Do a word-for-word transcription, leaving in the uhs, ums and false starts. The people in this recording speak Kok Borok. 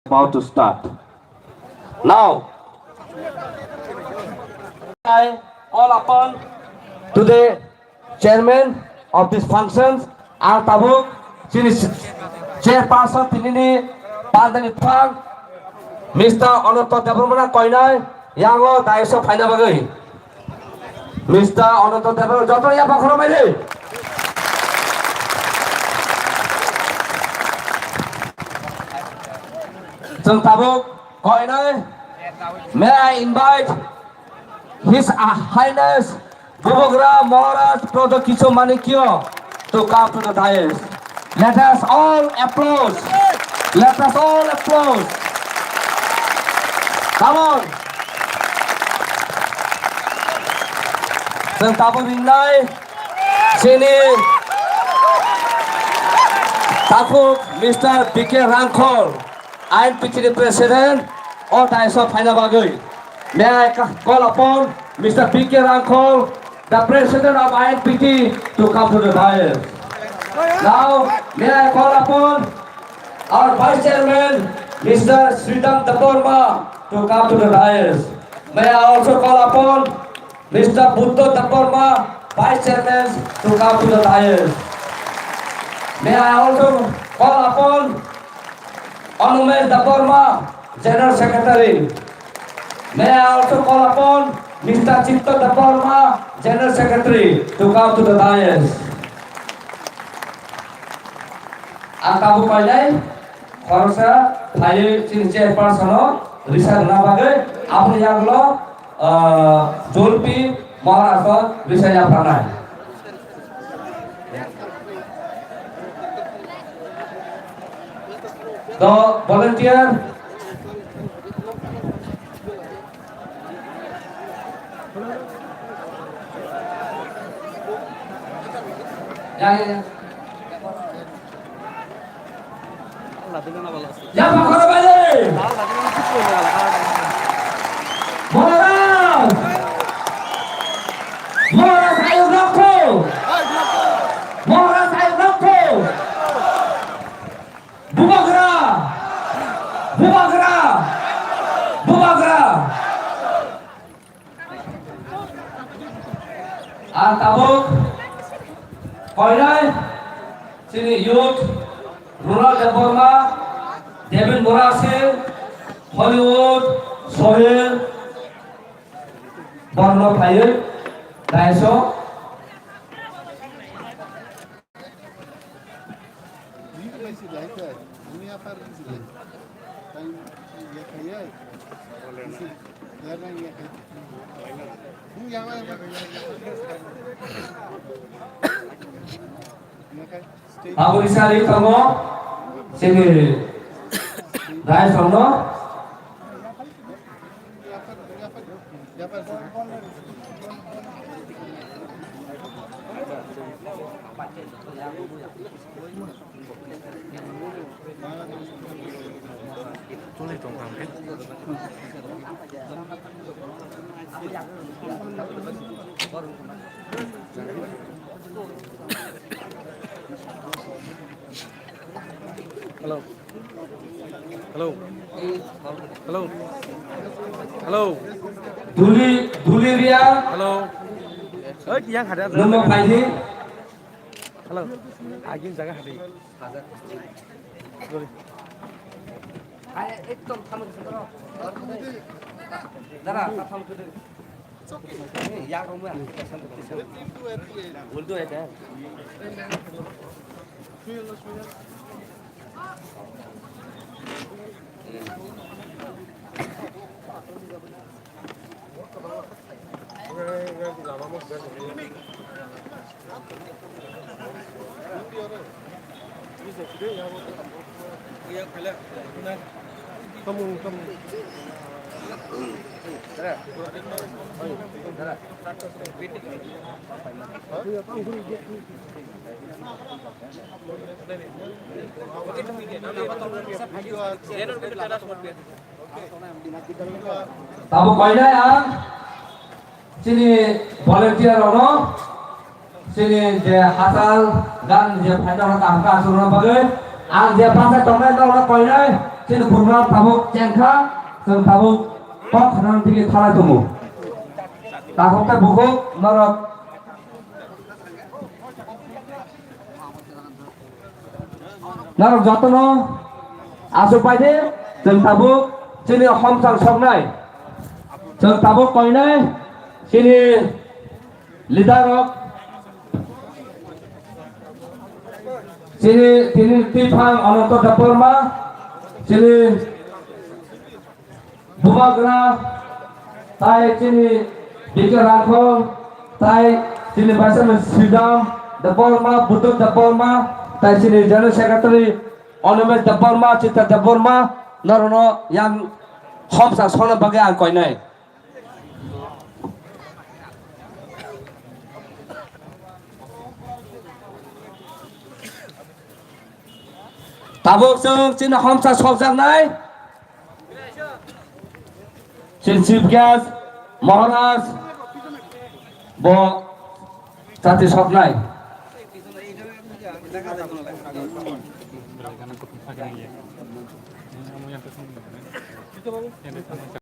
about to start. Now, I call upon to the chairman of this functions, ang tabuk chini chairperson tinini pandani phang, Mister Ananta Debbarma koinai yango daiso phaina bagwi. Mister Ananta Debbarma joto yapha khoromai de. Chwng tabuk koinai, may I invite His Highness Bubagra Maharaj Prodyo Kishore Manikya to come to the dais. Let us all applause. Let us all applause. Come on. Chwng tabuk ringnai chini takhuk Mister B K Rangkhol, I N P T ni president, o dais o phaina bagwi. May I ca-, call upon Mister B K Rangkhol, the president of I N P T, to come to the dais. Now, may I call upon our vice chairman, Mister Sridham Debbarma, to come to the dais. May I also call upon Mister Buddha Debbarma, vice chairman, to come to the dais. May I also call upon Anumesh Debbarma, General Secretary. May I also call upon Mister Chitta Debbarma, General Secretary, to come to the dais. Ang tabuk painai khoroksa phaiwi chini chairperson-o risa rwna bagwi aboni yagulo, ah, Jolpi Maharaj-o risa yapharnai. The volunteer. Ya, ya, ya. Ya, pakora bale. Maharaj! Maharaj, ayuk rokho! Maharaj, ayuk rokho! Bubagra! Bubagra! Bubagra! Ang tabuk koinai chini youth Rural Debbarma, Devin Borasi, Hollywood, Sohil, borno phaiwi daiso. Abo risa ri tongo chini dais rokno. Hello. Hello. Hello. Hello. Duli, Duli Riya. Hello. Oi, yang ada. Nunggu pagi. Hello. Agin jaga hadi. Sorry. Dara, tak sama tu. We'll do it, eh? Tabuk koinai ang chini volunteer rokno, chini je hachal gan je phaina hwnka hwnka aswk rwna bagwi ang je bachai tongnai norokno koinai Chini program tabuk chengkha, chwng tabuk kok khwnani thikli thalai tongo. Takhuk tei bukhuk norok, norok jotono aswk pai di, chwng tabuk chini homsang soknai, chwng tabuk koinai chini leader rok, chini, chini twiphang Ananto Debbarma, chini bubagra, tai chini B K Rangkhol, tai chini vice chairman Sridham Debbarma, Buddha Debbarma, tai chini general secretary Animesh Debbarma, Chitra Debbarma, norokno yang homsang sokna bagwi ang koinai. Tabuk chwng chini homsa sokjaknai, chini chief guest Maharaj bo chati soknai.